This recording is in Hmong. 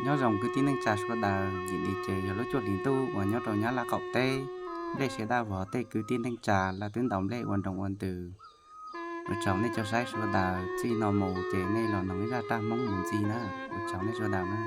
Nyob zoo kwv tij neej tsa sawv daws, yim li ces yog lub cuaj hlis ntuj uas nyob rau Nyab Laj qaum teb, nplej siav daj vog tej kwv tij neej tsa lawv twb ntaus nplej ua nroo ua ntws. Ua tsaug nej cov saib sawv daws, txij no mus ces nej los noog ib zaj raj Hmoob mus ntxiv na. Ua tsaug nej sawv daws na.